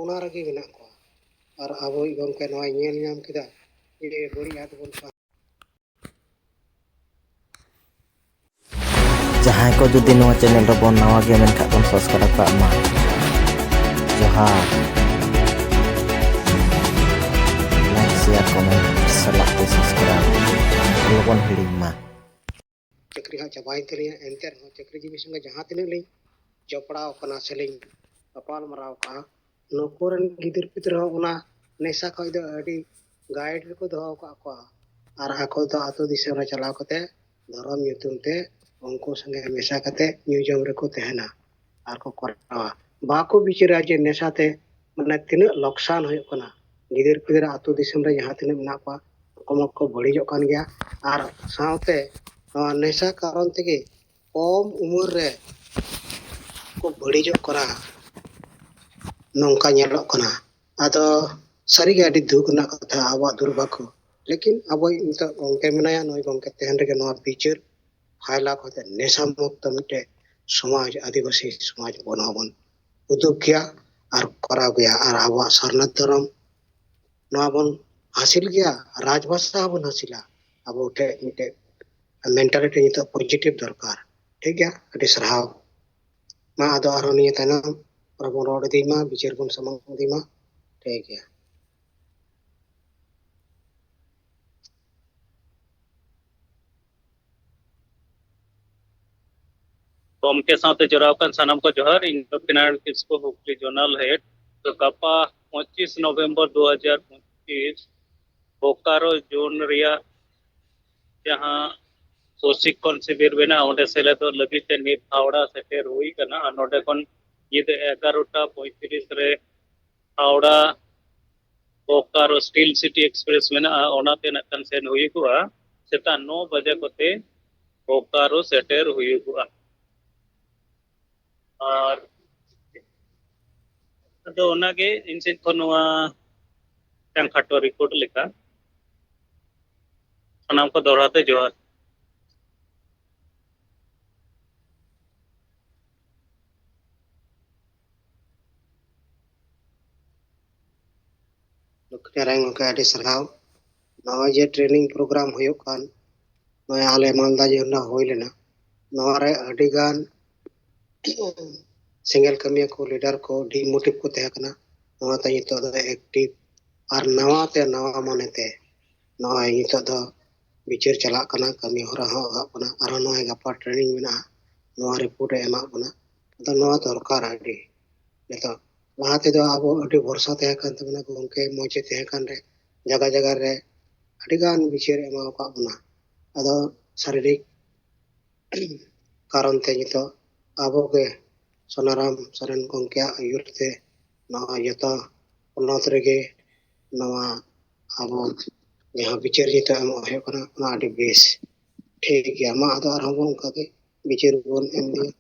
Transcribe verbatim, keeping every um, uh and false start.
ᱚᱱᱟ ᱨᱮᱜᱮ ᱢᱮᱱᱟᱜ ᱠᱚᱣᱟ᱾ ᱟᱨ ᱟᱵᱚᱭᱤᱡ ᱜᱚᱢᱠᱮ ᱱᱚᱣᱟᱭ ᱧᱮᱞ ᱧᱟᱢ ᱠᱮᱫᱟ ᱡᱮ ᱵᱟᱹᱲᱤᱡ ᱟᱜ ᱵᱚᱱ ᱯᱟᱲᱦᱟᱜ᱾ ᱡᱟᱦᱟᱸᱭ ᱠᱚ ᱡᱩᱫᱤ ᱱᱚᱣᱟ ᱪᱮᱱᱮᱞ ᱨᱮᱵᱚᱱ ᱱᱟᱣᱟ ᱜᱮᱭᱟ ᱢᱮᱱᱠᱷᱟᱱ ᱵᱚᱱ ᱥᱟᱵᱥᱠᱨᱟᱭᱤᱵ ᱠᱟᱜ ᱢᱟ᱾ ᱡᱚᱦᱟᱨ᱾ ᱞᱟᱭᱤᱠ, ᱥᱮᱭᱟᱨ, ᱠᱚᱢᱮᱱᱴ ᱥᱟᱞᱟᱜ ᱛᱮ ᱥᱟᱵᱥᱠᱨᱟᱭᱤᱵ ᱟᱞᱚᱵᱚᱱ ᱦᱤᱲᱤᱧ ᱢᱟ᱾ ᱪᱟᱹᱠᱨᱤ ᱦᱟᱸᱜ ᱪᱟᱵᱟᱭᱮᱱ ᱛᱟᱹᱞᱤᱧᱟ, ᱮᱱᱛᱮ ᱨᱮᱦᱚᱸ ᱪᱟᱹᱠᱨᱤ ᱡᱤᱵᱤ ᱥᱚᱸᱜᱮ ᱡᱟᱦᱟᱸ ᱛᱤᱱᱟᱹᱜ ᱞᱤᱧ ᱡᱚᱯᱲᱟᱣ ᱟᱠᱟᱱᱟ ᱥᱮᱞᱤᱧ ᱜᱟᱯᱟᱞ ᱢᱟᱨᱟᱣ ᱠᱟᱜᱼᱟ, ᱱᱩᱠᱩ ᱨᱮᱱ ᱜᱤᱫᱟᱹᱨ ᱯᱤᱫᱟᱹᱨ ᱦᱚᱸ ᱚᱱᱟ ᱱᱮᱥᱟ ᱠᱷᱚᱡ ᱫᱚ ᱟᱹᱰᱤ ᱜᱟᱭᱤᱰ ᱨᱮᱠᱚ ᱫᱚᱦᱚ ᱟᱠᱟᱫ ᱠᱚᱣᱟ᱾ ᱟᱨ ᱟᱠᱚ ᱫᱚ ᱟᱹᱛᱩ ᱫᱤᱥᱚᱢ ᱨᱮ ᱪᱟᱞᱟᱣ ᱠᱟᱛᱮ ᱫᱷᱚᱨᱚᱢ ᱧᱩᱛᱩᱢ ᱛᱮ ᱩᱱᱠᱩ ᱥᱚᱸᱜᱮ ᱢᱮᱥᱟ ᱠᱟᱛᱮ ᱧᱩ ᱡᱚᱢ ᱨᱮᱠᱚ ᱛᱟᱦᱮᱱᱟ ᱟᱨ ᱠᱚ ᱠᱚᱨᱟᱣᱟ᱾ ᱵᱟᱠᱚ ᱵᱤᱪᱟᱹᱨᱟ ᱡᱮ ᱱᱮᱥᱟ ᱛᱮ ᱢᱟᱱᱮ ᱛᱤᱱᱟᱹᱜ ᱞᱚᱠᱥᱟᱱ ᱦᱩᱭᱩᱜ ᱠᱟᱱᱟ᱾ ᱜᱤᱫᱟᱹᱨ ᱯᱤᱫᱟᱹᱨ ᱟᱹᱛᱩ ᱫᱤᱥᱚᱢ ᱨᱮ ᱡᱟᱦᱟᱸ ᱛᱤᱱᱟᱹᱜ ᱢᱮᱱᱟᱜ ᱠᱚᱣᱟ, ᱩᱱᱠᱩ ᱢᱟᱠᱚ ᱵᱟᱹᱲᱤᱡᱚᱜ ᱠᱟᱱ ᱜᱮᱭᱟ᱾ ᱟᱨ ᱥᱟᱶᱛᱮ ᱱᱚᱣᱟ ᱱᱮᱥᱟ ᱠᱟᱨᱚᱱ ᱛᱮᱜᱮ ᱠᱚᱢ ᱩᱢᱮᱨ ᱨᱮ ᱠᱚ ᱵᱟᱹᱲᱤᱡᱚᱜ ᱠᱟᱱᱟ, ᱱᱚᱝᱠᱟ ᱧᱮᱞᱚᱜ ᱠᱟᱱᱟ᱾ ᱟᱫᱚ ᱥᱟᱹᱨᱤᱜᱮ ᱟᱹᱰᱤ ᱫᱩᱠ ᱨᱮᱱᱟᱜ ᱠᱟᱛᱷᱟ, ᱟᱵᱚᱣᱟᱜ ᱫᱩᱨᱵᱷᱟᱜᱽᱜᱚ᱾ ᱞᱮᱠᱤᱱ ᱟᱵᱚᱭᱤᱡ ᱱᱤᱛᱚᱜ ᱜᱚᱢᱠᱮ ᱢᱮᱱᱟᱭᱟ, ᱱᱩᱭ ᱜᱚᱢᱠᱮ ᱛᱟᱦᱮᱱ ᱨᱮᱜᱮ ᱱᱚᱣᱟ ᱵᱤᱪᱟᱹᱨ ᱯᱷᱟᱭᱞᱟ ᱠᱟᱛᱮ ᱱᱮᱥᱟ ᱢᱩᱠᱛᱚ ᱢᱤᱫᱴᱮᱡ ᱥᱚᱢᱟᱡᱽ, ᱟᱹᱫᱤᱵᱟᱹᱥᱤ ᱥᱚᱢᱟᱡᱽ ᱵᱚᱱ ᱦᱚᱸᱵᱚᱱ ᱩᱫᱩᱜ ᱜᱮᱭᱟ ᱟᱨ ᱠᱚᱨᱟᱣ ᱜᱮᱭᱟ᱾ ᱟᱨ ᱟᱵᱚᱣᱟᱜ ᱥᱟᱨᱱᱟ ᱫᱷᱚᱨᱚᱢ ᱱᱚᱣᱟ ᱵᱚᱱ ᱦᱟᱹᱥᱤᱞ ᱜᱮᱭᱟ, ᱨᱟᱡᱽᱵᱷᱟᱥᱟ ᱦᱚᱸᱵᱚᱱ ᱦᱟᱹᱥᱤᱞᱟ᱾ ᱟᱵᱚ ᱴᱷᱮᱡ ᱢᱤᱫᱴᱮᱡ ᱢᱮᱱᱴᱟᱞᱤᱴᱤ ᱱᱤᱛᱚᱜ ᱯᱚᱡᱤᱴᱤᱵᱷ ᱫᱚᱨᱠᱟᱨ᱾ ᱴᱷᱤᱠ ᱜᱮᱭᱟ, ᱟᱹᱰᱤ ᱥᱟᱨᱦᱟᱣ᱾ ᱢᱟ ᱟᱫᱚ ᱟᱨᱦᱚᱸ ᱱᱤᱭᱟᱹ ᱛᱟᱭᱱᱚᱢ ᱟᱨᱦᱚᱸ ᱵᱚᱱ ᱨᱚᱲ ᱤᱫᱤᱭ ᱢᱟ, ᱵᱤᱪᱟᱹᱨ ᱵᱚᱱ ᱥᱟᱢᱟᱝ ᱤᱫᱤ ᱢᱟ᱾ ᱴᱷᱤᱠ ᱜᱮᱭᱟ᱾ ᱜᱚᱢᱠᱮ ᱥᱟᱶᱛᱮ ᱡᱚᱲᱟᱣ ᱟᱠᱟᱱ ᱥᱟᱱᱟᱢ ᱠᱚ ᱡᱚᱦᱟᱨ᱾ ᱤᱧ ᱫᱚ ᱯᱷᱤᱱᱟᱱᱰ ᱠᱤᱥᱠᱩ, ᱦᱩᱜᱽᱞᱤ ᱡᱳᱱᱟᱞ ᱦᱮᱰ᱾ ᱛᱚ, ᱜᱟᱯᱟ ᱯᱚᱸᱪᱤᱥ ᱱᱚᱵᱷᱮᱢᱵᱚᱨ ᱫᱩ ᱦᱟᱡᱟᱨ ᱯᱚᱸᱪᱤᱥ ᱵᱳᱠᱟᱨᱳ ᱡᱳᱱ ᱨᱮᱭᱟᱜ ᱡᱟᱦᱟᱸ ᱯᱨᱚᱥᱤᱠᱠᱷᱚᱱ ᱥᱤᱵᱤᱨ ᱢᱮᱱᱟᱜᱼᱟ, ᱚᱸᱰᱮ ᱥᱮᱞᱮᱫᱚᱜ ᱞᱟᱹᱜᱤᱫ ᱛᱮ ᱱᱤᱛ ᱦᱟᱣᱲᱟ ᱥᱮᱴᱮᱨ ᱦᱩᱭ ᱠᱟᱱᱟ᱾ ᱟᱨ ᱱᱚᱰᱮ ᱠᱷᱚᱱ ᱧᱤᱫᱟᱹ ᱮᱜᱟᱨᱚᱴᱟ ᱯᱚᱸᱭᱛᱨᱤᱥ ᱨᱮ Howrah Bokaro Steel City Express ᱢᱮᱱᱟᱜᱼᱟ, ᱚᱱᱟᱛᱮ ᱱᱟᱜ ᱠᱷᱟᱱ ᱥᱮᱱ ᱦᱩᱭᱩᱜᱚᱜᱼᱟ᱾ ᱥᱮᱛᱟᱜ ᱱᱚ ᱵᱟᱡᱮ ᱠᱚᱛᱮ ᱵᱳᱠᱟᱨᱳ ᱥᱮᱴᱮᱨ ᱦᱩᱭᱩᱜᱚᱜᱼᱟ᱾ ᱟᱨ ᱟᱫᱚ ᱚᱱᱟᱜᱮ ᱤᱧ ᱥᱮᱫ ᱠᱷᱚᱱ ᱱᱚᱣᱟ ᱢᱤᱫᱴᱟᱝ ᱠᱷᱟᱴᱚ ᱨᱤᱯᱳᱨᱴ ᱞᱮᱠᱟ᱾ ᱥᱟᱱᱟᱢ ᱠᱚ ᱫᱚᱦᱲᱟ ᱛᱮ ᱡᱚᱦᱟᱨ᱾ ᱱᱟᱨᱟᱭᱚᱱ ᱜᱚᱢᱠᱮ, ᱟᱹᱰᱤ ᱥᱟᱨᱦᱟᱣ᱾ ᱱᱚᱜᱼᱚᱭ ᱡᱮ training program ᱦᱩᱭᱩᱜ ᱠᱟᱱ, ᱱᱚᱜᱼᱚᱭ ᱟᱞᱮ ᱢᱟᱞᱫᱟ ᱡᱮᱞᱟ ᱦᱩᱭ ᱞᱮᱱᱟ, ᱱᱚᱣᱟ ᱨᱮ ᱟᱹᱰᱤ ᱜᱟᱱ ᱥᱮᱸᱜᱮᱞ ᱠᱟᱹᱢᱤᱭᱟᱹ ᱠᱚ, leader ᱠᱚ demotive ᱠᱚ ᱛᱟᱦᱮᱸ ᱠᱟᱱᱟ᱾ ᱱᱚᱣᱟ ᱛᱮ ᱱᱤᱛᱚᱜ ᱫᱚ active ᱟᱨ ᱱᱟᱣᱟ ᱛᱮ ᱱᱟᱣᱟ ᱢᱚᱱᱮ ᱛᱮ ᱱᱚᱜᱼᱚᱭ ᱱᱤᱛᱚᱜ ᱫᱚ ᱵᱤᱪᱟᱹᱨ ᱪᱟᱞᱟᱜ ᱠᱟᱱᱟ, ᱠᱟᱹᱢᱤ ᱦᱚᱨᱟ ᱦᱚᱸ ᱮᱦᱚᱵ ᱠᱟᱱᱟ, ᱟᱨᱦᱚᱸ ᱱᱚᱜᱼᱚᱭ ᱜᱟᱯᱟ training ᱢᱮᱱᱟᱜᱼᱟ, ᱱᱚᱣᱟ report ᱮ ᱮᱢᱟᱜ ᱵᱚᱱᱟ᱾ ᱟᱫᱚ ᱱᱚᱣᱟ ᱫᱚᱨᱠᱟᱨ ᱟᱹᱰᱤ ᱱᱤᱛᱚᱜ᱾ ᱞᱟᱦᱟ ᱛᱮᱫᱚ ᱟᱵᱚ ᱟᱹᱰᱤ ᱵᱷᱚᱨᱥᱟ ᱛᱟᱦᱮᱸ ᱠᱟᱱ ᱛᱟᱵᱚᱱᱟ, ᱜᱚᱢᱠᱮ ᱢᱚᱡᱽ ᱮ ᱛᱟᱦᱮᱸ ᱠᱟᱱ ᱨᱮ ᱡᱟᱭᱜᱟ ᱡᱟᱭᱜᱟ ᱨᱮ ᱟᱹᱰᱤ ᱜᱟᱱ ᱵᱤᱪᱟᱹᱨ ᱮ ᱮᱢᱟ ᱟᱠᱟᱫ ᱵᱚᱱᱟ᱾ ᱟᱫᱚ ᱥᱟᱨᱤᱨᱤᱠ ᱠᱟᱨᱚᱱ ᱛᱮ ᱱᱤᱛᱚᱜ ᱟᱵᱚ ᱜᱮ ᱥᱳᱱᱟᱨᱟᱢ ᱥᱚᱨᱮᱱ ᱜᱚᱢᱠᱮᱭᱟᱜ ᱟᱹᱭᱩᱨ ᱛᱮ ᱱᱚᱣᱟ ᱡᱚᱛᱚ ᱯᱚᱱᱚᱛ ᱨᱮᱜᱮ ᱱᱚᱣᱟ ᱟᱵᱚ ᱡᱟᱦᱟᱸ ᱵᱤᱪᱟᱹᱨ ᱱᱤᱛᱚᱜ ᱮᱢᱚᱜ ᱦᱩᱭᱩᱜ ᱠᱟᱱᱟ, ᱚᱱᱟ ᱟᱹᱰᱤ ᱵᱮᱥ, ᱴᱷᱤᱠ ᱜᱮᱭᱟ᱾ ᱢᱟ ᱟᱫᱚ ᱟᱨᱦᱚᱸ ᱵᱚᱱ ᱚᱱᱠᱟ ᱜᱮ ᱵᱤᱪᱟᱹᱨ ᱵᱚᱱ ᱮᱢ ᱤᱫᱤᱭᱟ᱾